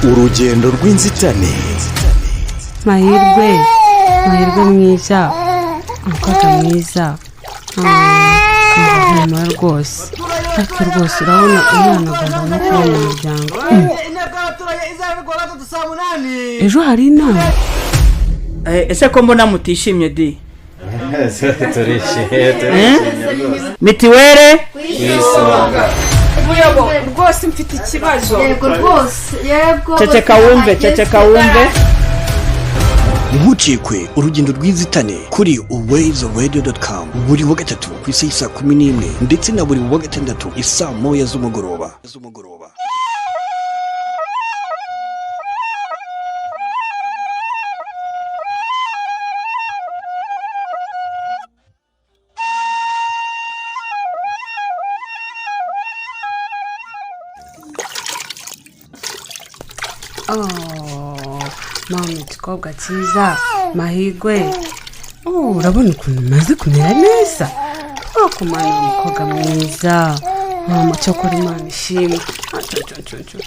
Urugendo rw'inzitane. Mahirwe, Mahirwe mwiza, umukobwa mwiza. Humura rwose, ariko rwose urabona umwana agomba no kuba mu muryango. Inteko y'abaturage izaba kuwa gatatu saa 8. Ejo hari inama. Ese ko mbona mutishimye di? Turishimye, turishimye rwose. Mitiwere Ku isonga. Muyobo, rwose mfite ikibazo. Yego rwose, yego. Ceceka wumve, ceceka wumve. Ntucikwe Urugendo rw'Inzitane kuri uwezoradio.com buri wa gatatu ku isi saa 11, ndetse na buri wa gatandatu isaa 1 z'umugoroba. Oh, mama, igikobwa cyiza, Mahirwe. Oh, urabona ukuntu umaze kumera neza. Wakumana umukobwa mwiza mama. Cyakora Imana ishimwe. Ah, cyo, cyo, cyo, cyo.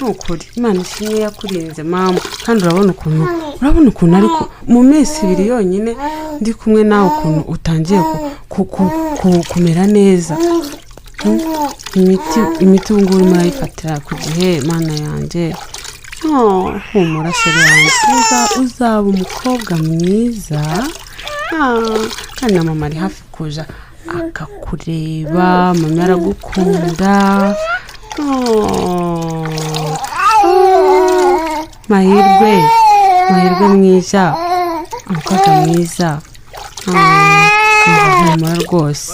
Ni ukuri Imana ishimwe yakurinze mama. Kandi urabona ukuntu ariko mu minsi 2 yonyine ndi kumwe nawe, ukuntu utangiye kumera neza. Imiti ubu ngubu urimo urayifatira ku gihe. Mana yanjye. Oh, humura chérie wanjye. Uzaba umukobwa mwiza. Ah, kandi na mama ari hafi kuza akakureba. Mama aragukunda. Oh, oh, Mahirwe, Mahirwe mwiza, umukobwa mwiza. Humura rwose,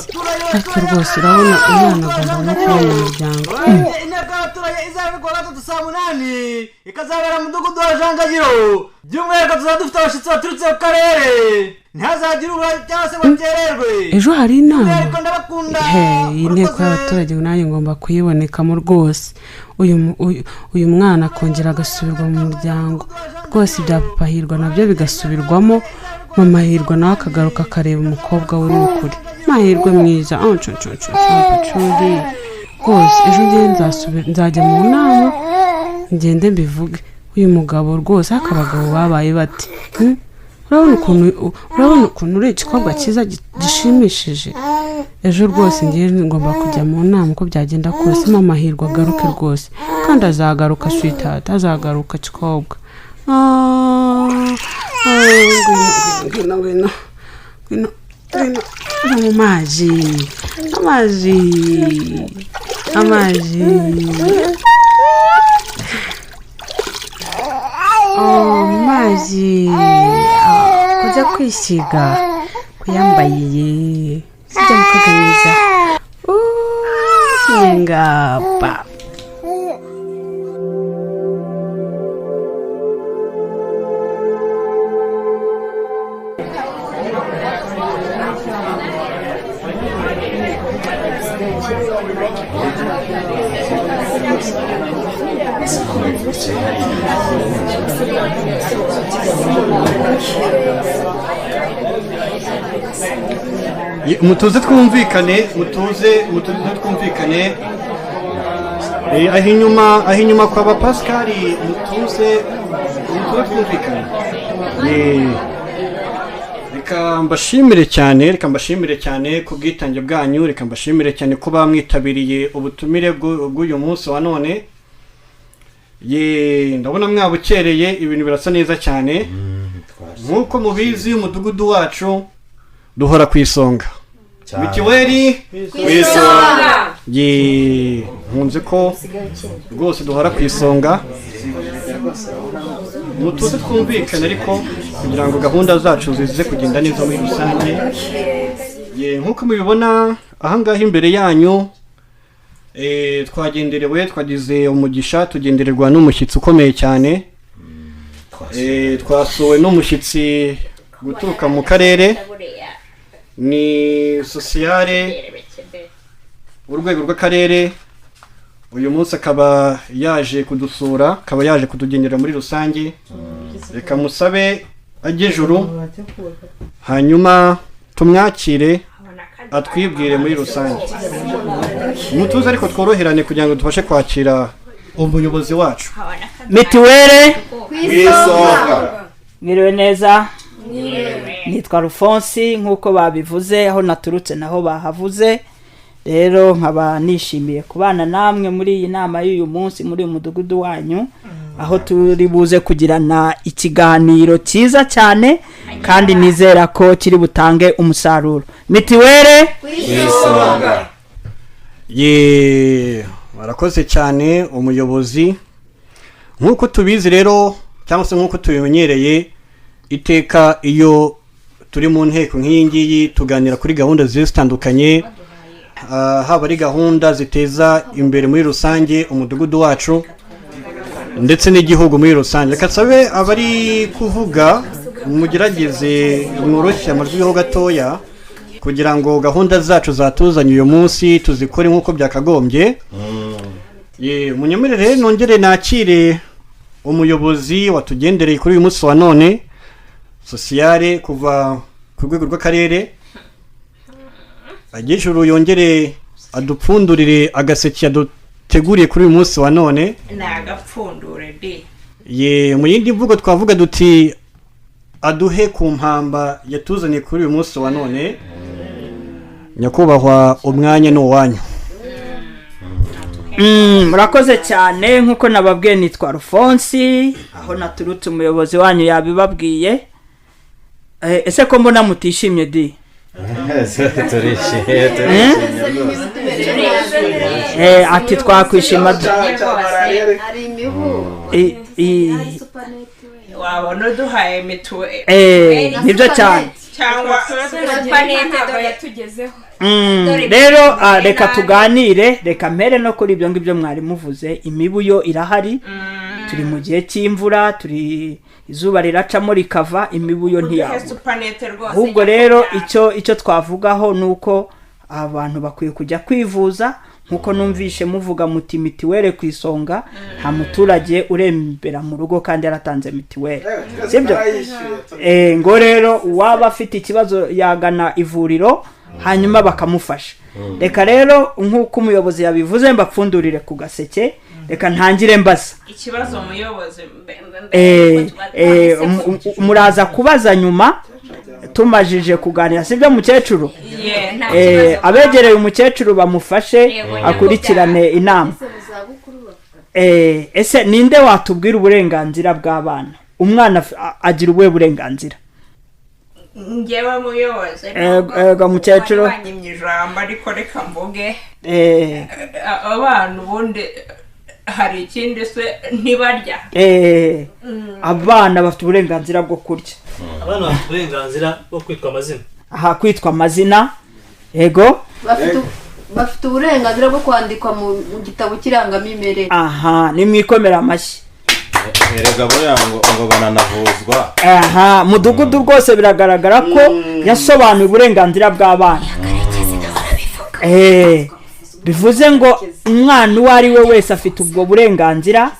ariko rwose urabona umwana agomba no kuba mu muryango. Inteko y'abaturage izaba kuwa gatatu saa 8, ikazabera mu mudugudu wa Jangagiro. By'umwihariko tuzaba dufite abashyitsi baturutse ku karere. Ntihazagire ubura cyangwa se ngo akererwe. Ejo hari inama. By'umwihariko ndabakunda. He, iyi nteko y'abaturage nanjye ngomba kuyibonekamo rwose. Uyu mwana akongera agasubirwa mu muryango rwose. Ibya papa Hirwa nabyo bigasubirwamo, mama Hirwa nawe akagaruka akareba umukobwa we. Ni ukuri Mahirwe mwiza. Oh, ncu, ncu, ncu, ncu, ncu, rwose ejo ngewe nzajya mu nama, ngende mbivuge. Uyu mugabo rwose, ariko abagabo babaye bati. Urabona ukuntu uri igikobwa cyiza gishimishije. Ejo rwose ngewe ngomba kujya mu nama uko byagenda kose. Mama Hirwa agaruke rwose, kandi azagaruka sweetheart, azagaruka kikobwa. Ah, ah, ngwino, ngwino, ngwino, ngwino, ngwino, ngwino mu mazi, amazi, amazi. Oh, mazi. Ah, kujya kwisiga kuyambaye sijya mukobwa mwiza. Ngapa. Mutuze twumvikane, mutuze, mutuze twumvikane. Aho inyuma kwa ba Pascal, mutuze, mutuze twumvikane. Reka mbashimire cyane, reka mbashimire cyane ku bwitange bwanyu, reka mbashimire cyane kuba mwitabiriye ubutumire bw'uyu munsi wa none. Ye, ndabona mwabukereye, ibintu birasa neza cyane. Nk'uko mubizi, umudugudu wacu duhora ku isonga. Mitiweli ku isonga. Ye, nkunze ko rwose duhora ku isonga. Mutuze twumvikane ariko kugira ngo gahunda zacu zize kugenda neza muri rusange. Ye, nk'uko mubibona ahangaha imbere yanyu, twagenderewe, twagize umugisha tugendererwa n'umushyitsi ukomeye cyane. Twasuwe n'umushyitsi guturuka mu karere, ni sociale urwego rw'akarere. Uyu munsi akaba yaje kudusura, akaba yaje kutugendera muri rusange. Reka musabe ajye ejuru, hanyuma tumwakire atwibwire muri rusange. Mutuze ariko tworoherane kugira ngo tubashe kwakira. Umuyobozi wacu. Mituweli ku isonga. Mwiriwe neza. Nitwa Rufonsi nk'uko babivuze, aho naturutse naho bahavuze. Rero nkaba nishimiye kubana namwe muri iyi nama y'uyu munsi muri uyu mudugudu wanyu, aho turi buze kugirana ikiganiro cyiza cyane kandi nizera ko kiri butange umusaruro. Mituweli ku isonga. Ye, barakoze cyane umuyobozi. Nk'uko tubizi rero, cyangwa se nk'uko tubimenyereye, iteka iyo turi mu nteko nk'iyi ngiyi tuganira kuri gahunda zigiye zitandukanye, haba ari gahunda ziteza imbere muri rusange umudugudu wacu ndetse n'igihugu muri rusange. Reka nsabe abari kuvuga mugerageze mworoshye amajwi ho gatoya kugira ngo gahunda zacu zatuzanye uyu munsi tuzikore nk'uko byakagombye. Ye, munyemerere nongere nakire umuyobozi watugendereye kuri uyu munsi wa none, sociale kuva ku rwego rw'akarere, agejuru yongere adupfundurire agaseke yaduteguriye kuri uyu munsi wa none. Ni agapfundure de. Ye, mu yindi mvugo twavuga duti aduhe ku mpamba yatuzaniye kuri uyu munsi wa none. Nyakubahwa, umwanya ni uwanyu. Murakoze cyane. Nk'uko nababwiye, nitwa Rufonsi, aho naturutse umuyobozi wanyu yabibabwiye. Ese ko mbona mutishimye di? Turishimye, turishimye rwose. Ati twakwishima Hari imibu. Wabona uduhaye mituweli. Nibyo cyane. Cyangwa supanete dore yatugezeho. Rero reka tuganire, reka mpere no kuri ibyo ngibyo mwari muvuze. Imibu yo irahari, turi mu gihe cy'imvura, turi izuba riracamo rikava, imibu yo uduhe ntiyabura. Supanete rwose. Ahubwo rero icyo twavugaho ni uko abantu bakwiye kujya kwivuza, nk'uko numvishe muvuga muti mituweli ku isonga. Nta muturage urembera mu rugo kandi yaratanze mituweli, sibyo? Ngo rero uwaba afite ikibazo yagana ivuriro hanyuma bakamufasha. Reka rero nk'uko umuyobozi yabivuze mbapfundurire ku gaseke. Reka ntangire mbaza. Ikibazo muyobozi Muraza kubaza nyuma tumajije kuganira, sibyo mukecuru? Ye, nta kibazo. Abegereye umukecuru bamufashe Yego, akurikirane inama. Ese ninde watubwira uburenganzira bw'abana? Umwana agira ubuhe burenganzira? Njyewe muyobozi. Ego, mukecuru. Banyimye ijambo, ariko reka mvuge. Abana ubundi hari ikindi se ntibarya? Abana bafite uburenganzira bwo kurya. Abana bafite uburenganzira bwo kwitwa amazina. Aha, kwitwa amazina, ego. Bafite uburenganzira bwo kwandikwa mu gitabo cy'irangamimerere. Aha, nimwikomera amashyi. Erega buriya ngo bananavuzwa. Aha, mudugudu rwose biragaragara ko yasobanuye uburenganzira bw'abana. Bivuze ngo umwana uwo ari we wese afite ubwo burenganzira.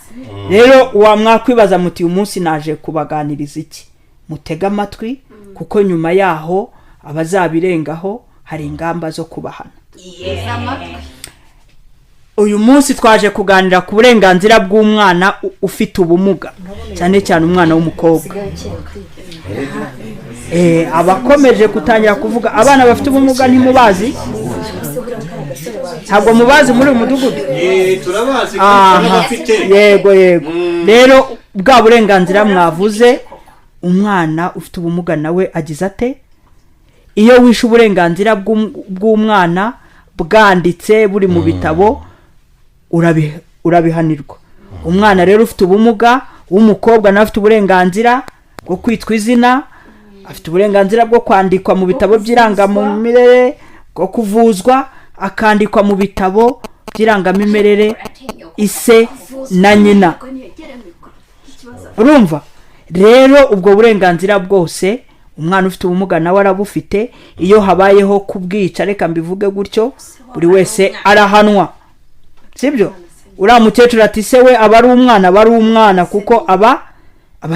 Rero wa mwakwibaza muti uyu munsi naje kubaganiriza iki? Mutege amatwi, kuko nyuma yaho abazabirengaho hari ingamba zo kubahana. Uyu munsi twaje kuganira ku burenganzira bw'umwana ufite ubumuga, cyane cyane umwana w'umukobwa. Abakomeje gutangira kuvuga abana bafite ubumuga ntimubazi? Ntabwo mubazi muri uyu mudugudu? Turabazi. Aha, yego. Rero bwa burenganzira mwavuze, umwana ufite ubumuga nawe agize ate? Iyo wishe uburenganzira bw'umwana bwanditse buri mu bitabo, urabihanirwa. Umwana rero ufite ubumuga w'umukobwa nawe afite uburenganzira bwo kwitwa izina, afite uburenganzira bwo kwandikwa mu bitabo by'irangamimerere, bwo kuvuzwa akandikwa mu bitabo by'irangamimerere ise na nyina. Urumva rero ubwo burenganzira bwose umwana ufite ubumuga nawe arabufite. Iyo habayeho kubwica, reka mbivuge gutyo, buri wese arahanwa, sibyo? Uriya mukecuru ati se we aba ari umwana, aba ari umwana kuko aba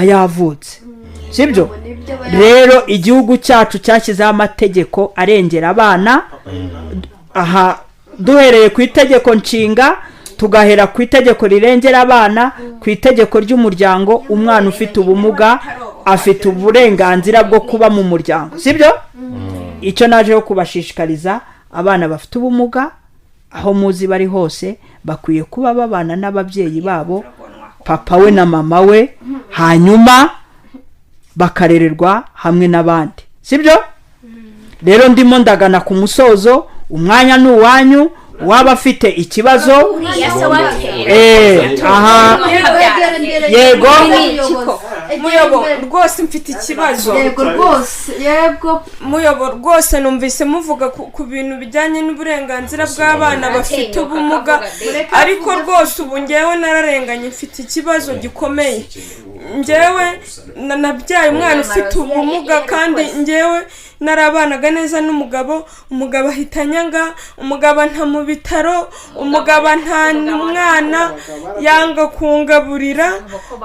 yavutse, sibyo? Rero igihugu cyacu cyashyizeho amategeko arengera abana. Aha duhereye ku itegeko nshinga Tugahera ku itegeko rirengera abana, ku itegeko ry'umuryango. Umwana ufite ubumuga afite uburenganzira bwo kuba mu muryango, sibyo? Icyo naje kubashishikariza, abana bafite ubumuga aho muzi bari hose bakwiye kuba babana n'ababyeyi babo, papa we na mama we, hanyuma bakarererwa hamwe n'abandi, sibyo? Rero ndimo ndagana ku musozo, umwanya ni uwanyu. Waba afite ikibazo, aha, yego. Muyobo, rwose mfite ikibazo. Yego rwose, yego. Muyobo, rwose numvise muvuga ku bintu bijyanye n'uburenganzira bw'abana bafite ubumuga, ariko rwose ubu ngewe nararenganye, mfite ikibazo gikomeye. Ngewe nabyaye umwana ufite ubumuga, kandi ngewe narabanaga neza n'umugabo, umugabo ahita anyanga, umugabo nta mu bitaro, umugabo nta umwana, yanga kungaburira.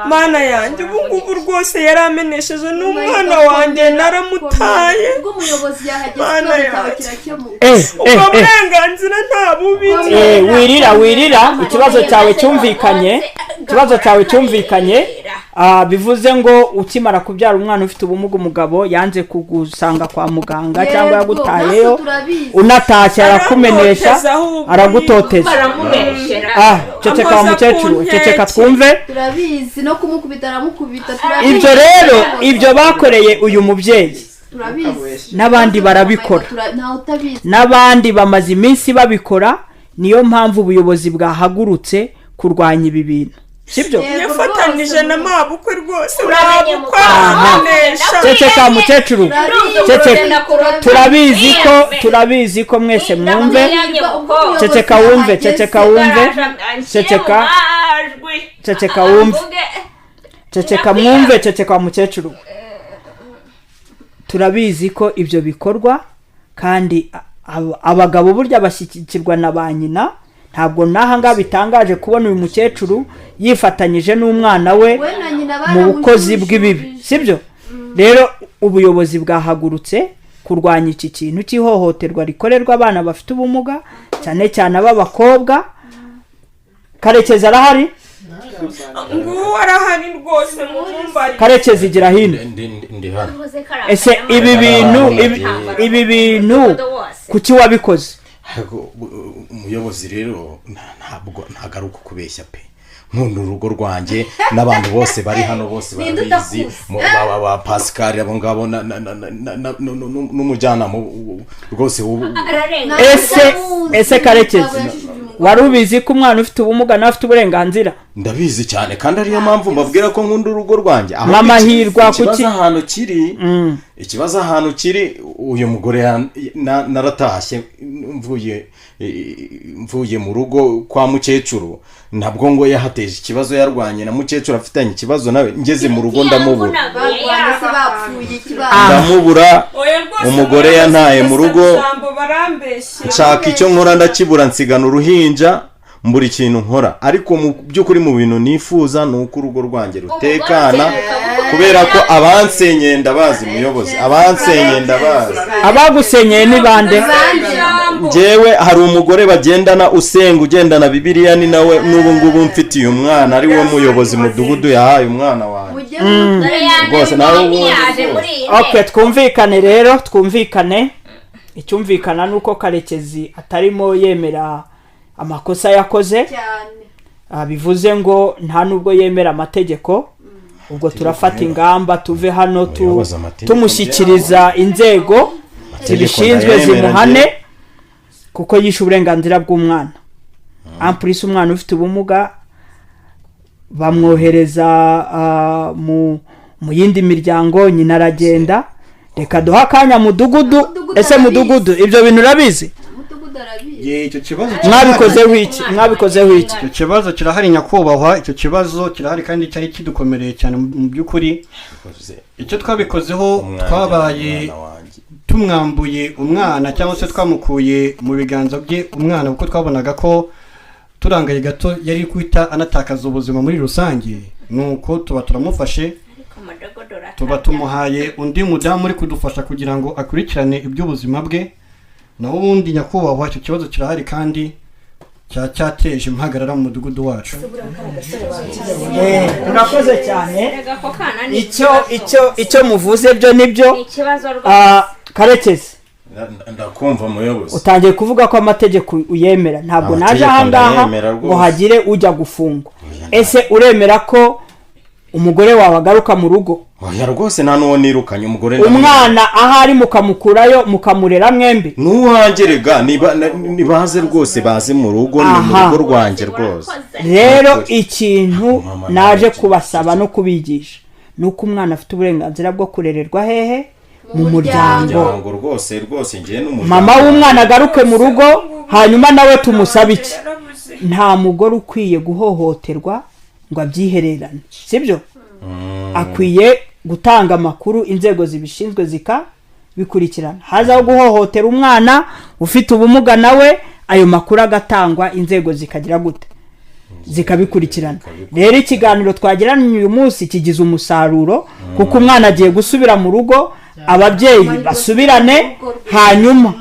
Mana yanjye, ubu ngubu rwose yaramenesheje n'umwana wanjye naramutaye. Mana yanjye, ubwo burenganzira nta bubi. Wirira, wirira, ikibazo cyawe cyumvikanye, ikibazo cyawe cyumvikanye. Bivuze ngo ukimara kubyara umwana ufite ubumuga, umugabo yanze kugusanga kwa muganga cyangwa yagutayeyo, unatashye arakumenesha, aragutoteza. Ceceka wa mukecuru, ceceka twumve. Turabizi, no kumukubita aramukubita, turabizi. Ibyo rero, ibyo bakoreye uyu mubyeyi turabizi, n'abandi barabikora, ntawe utabizi. N'abandi bamaze iminsi babikora. Niyo mpamvu ubuyobozi bwahagurutse kurwanya ibi bintu, sibyo? Yafatanije na mabukwe rwose, mabukwe aramunesha. Ceceka mukecuru, ceceka. Turabizi ko, turabizi ko mwese mwumve. Ceceka wumve, ceceka wumve, ceceka, ceceka wumve, ceceka mwumve, ceceka wa mukecuru. Turabizi ko ibyo bikorwa, kandi abagabo burya bashyigikirwa na ba nyina. Ntabwo n'aha ngaha bitangaje kubona uyu mukecuru yifatanyije n'umwana we We na nyina mu bukozi bw'ibibi, sibyo? Rero ubuyobozi bwahagurutse kurwanya iki kintu cy'ihohoterwa rikorerwa abana bafite ubumuga, cyane cyane ab'abakobwa. Karekezi arahari? Nguwo arahari rwose, mumumbari. Karekezi, igira hino. Ndi hano. Ese ibi bintu, ibi bintu kuki wabikoze? Ariko, umuyobozi rero, ntabwo ari ukukubeshya pe, nkunda urugo rwanjye n'abantu bose bari hano bose Ninde barabizi. utakuzi? Ba Pascal, abo ngabo n'umujyanama rwose Ese Karekezi, wari ubizi ko umwana ufite ubumuga nawe afite uburenganzira? Ndabizi cyane, kandi ariyo mpamvu mbabwira ko nkunda urugo rwanjye. Ahubwo Mama Hirwa, ikibazo ahantu kiri, ikibazo ahantu kiri, uyu mugore naratashye mvuye mu rugo kwa mukecuru, nabwo ngo yahateje ikibazo, yarwanye na mukecuru, afitanye ikibazo nawe. Ngeze mu rugo ndamubura. Barwanye se, bapfuye ikibazo? Ndamubura. Oya rwose, Umugore yantaye mu rugo. Ijambo barambeshye. Nshaka icyo nkora ndakibura, nsigana uruhinja, mbura ikintu nkora. Ariko mu by'ukuri, mu bintu nifuza ni uko urugo rwanjye rutekana, kubera ko abansenyeye ndabazi, muyobozi, abansenyeye ndabazi. Abagusenyeye ni bande? Njyewe hari umugore bagendana usenga, ugendana Bibiliya, ni nawe n'ubu ngubu mfitiye umwana, ari we muyobozi mudugudu yahaye umwana wanjye rwose nawe ubundi rwose. Ok, twumvikane rero, twumvikane. Icyumvikana ni uko Karekezi atarimo yemera amakosa yakoze. Cyane. Bivuze ngo nta nubwo yemera amategeko. Ubwo turafata ingamba, tuve hano Muyobozi, amategeko tumushyikiriza inzego Amategeko zibishinzwe ndayemera zimuhane, njye. kuko yishe uburenganzira bw'umwana. En plus, umwana ufite ubumuga bamwohereza mu yindi miryango, nyina aragenda. Reka duhe akanya mudugudu. Mudugudu Ese arabizi. mudugudu, ibyo bintu urabizi? Mudugudu arabizi. Ye, icyo kibazo Mwabikozeho iki? Mwabikozeho iki? Icyo kibazo kirahari nyakubahwa, icyo kibazo kirahari kandi cyari kidukomereye cyane mu by'ukuri. Icyo twabikozeho, Umwana, twabaye umwana wanjye. tumwambuye umwana cyangwa se twamukuye mu biganza bye umwana, kuko twabonaga ko turangaye gato yari guhita anatakaza ubuzima muri rusange. Nuko tuba turamufashe, tuba tumuhaye undi mudamu uri kudufasha kugira ngo akurikirane iby'ubuzima bwe. Naho ubundi nyakubahwa, icyo kibazo kirahari kandi Cyateje impagarara mu mudugudu wacu. Murakoze cyane. Erega ako kana ni Icyo ikibazo. Icyo muvuze byo nibyo. Ni ikibazo rwose. Karekezi, Ndakumva, muyobozi. utangiye kuvuga ko amategeko uyemera. Ntabwo naje Amategeko ahangaha ndayemera rwose. ngo hagire ujya gufungwa. Ese uremera ko umugore wawe agaruka mu rugo? Oya rwose, nta n'uwo nirukanye. Umugore Umwana ahari mukamukurayo, mukamurera mwembi? N'uwanjye rega. Nibaze rwose, baze mu rugo, ni mu Aha. rugo rwanjye rwose. Rero ikintu naje kubasaba no kubigisha ni uko umwana afite uburenganzira bwo kurererwa hehe? Mu muryango. Umuryango rwose rwose, ngewe n'umuryango. Mama w'umwana agaruke mu rugo, hanyuma nawe tumusabe iki? Nta mugore ukwiye guhohoterwa ngo abyihererane, sibyo? Akwiye gutanga amakuru, inzego zibishinzwe zikabikurikirana. Hazaho guhohotera umwana ufite ubumuga, nawe ayo makuru agatangwa, inzego zikagira gute? Zikabikurikirana. Rero ikiganiro twagiranye uyu munsi kigize umusaruro, kuko umwana agiye gusubira mu rugo, ababyeyi basubirane. Hanyuma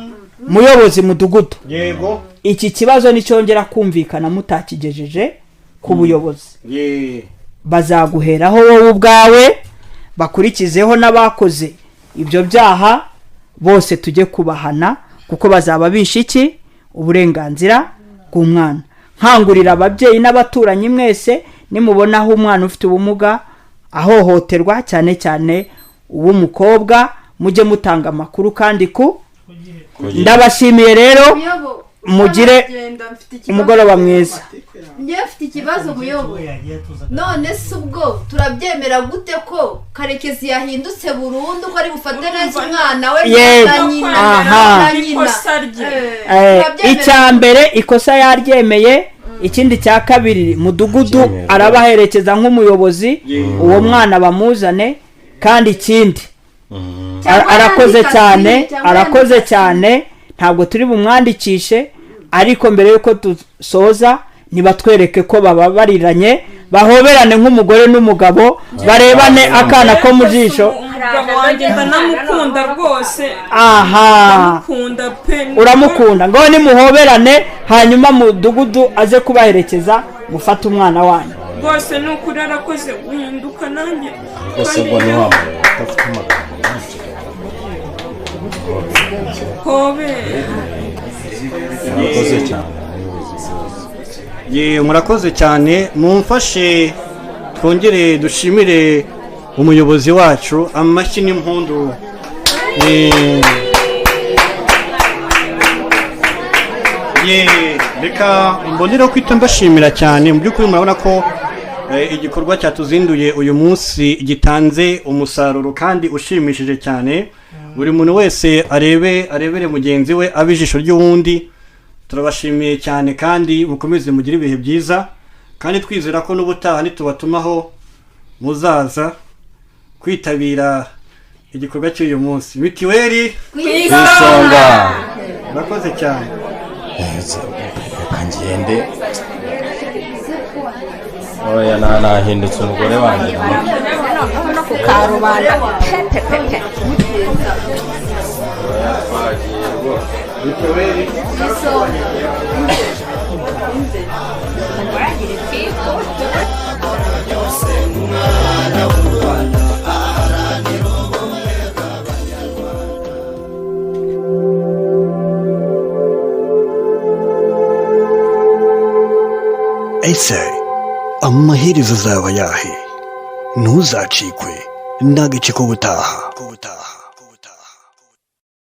muyobozi mudugudu, Yego. iki kibazo nicyongera kumvikana mutakigejeje ku buyobozi, bazaguheraho wowe ubwawe, bakurikizeho n'abakoze ibyo byaha bose, tujye kubahana, kuko bazaba bishe iki? Uburenganzira bw'umwana. Nkangurira ababyeyi n'abaturanyi mwese, nimubona aho umwana ufite ubumuga ahohoterwa, cyane cyane uw'umukobwa, mujye mutanga amakuru. Kandi ku ndabashimiye rero, Muyobo, mugire utaragenda, mfite ikibazo. umugoroba mwiza. Njyewe mfite ikibazo, muyobo. None se ubwo turabyemera gute ko Karekezi yahindutse burundu, ko ari bufate neza umwana we Yego. na nyina? Aha. Na nyina. Ikosa rye. Turabyemera. Icya mbere, ikosa yaryemeye. Ikindi cya kabiri, mudugudu Abyemera. arabaherekeza nk'umuyobozi, uwo mwana bamuzane. Kandi ikindi, Cyangwa arakoze yandika cyane. signe, cyangwa Arakoze yandika cyane. Ntabwo turi bumwandikishe, ariko mbere y'uko dusoza, nibatwereke ko bababariranye, bahoberane nk'umugore n'umugabo, barebane akana ko mu jisho. Umugabo wanjye ndanamukunda rwose. Aha. Ndamukunda pe. Uramukunda? Ngo nimuhoberane, hanyuma mudugudu aze kubaherekeza, mufate umwana wanyu. Rwose ni ukuri, arakoze guhinduka nanjye. Rwose ubwo ni wa muntu udafite amagambo menshi. Hobe. Murakoze cyane, muyobozi rwose. Ye, murakoze cyane. Mumfashe twongere dushimire umuyobozi wacu, amashyi n'impundu. Ye, reka mbonere kwita mbashimira cyane. Mu by'ukuri murabona ko igikorwa cyatuzinduye uyu munsi gitanze umusaruro kandi ushimishije cyane. Buri muntu wese arebe, arebere mugenzi we, abe ijisho ry'uwundi. Turabashimiye cyane kandi mukomeze mugire ibihe byiza, kandi twizera ko n'ubutaha nitubatumaho muzaza kwitabira igikorwa cy'uyu munsi. Mitiweli ku Isonga. Murakoze cyane. Reka ngende. Oya, nahindutse umugore wanjye. No ku karubanda pe pe pe pe. Oya, twagiye rwose. Isonga. Uragira itiku. Ese amaherezo azaba ayahe? Ntuzacikwe n'agace k'ubutaha.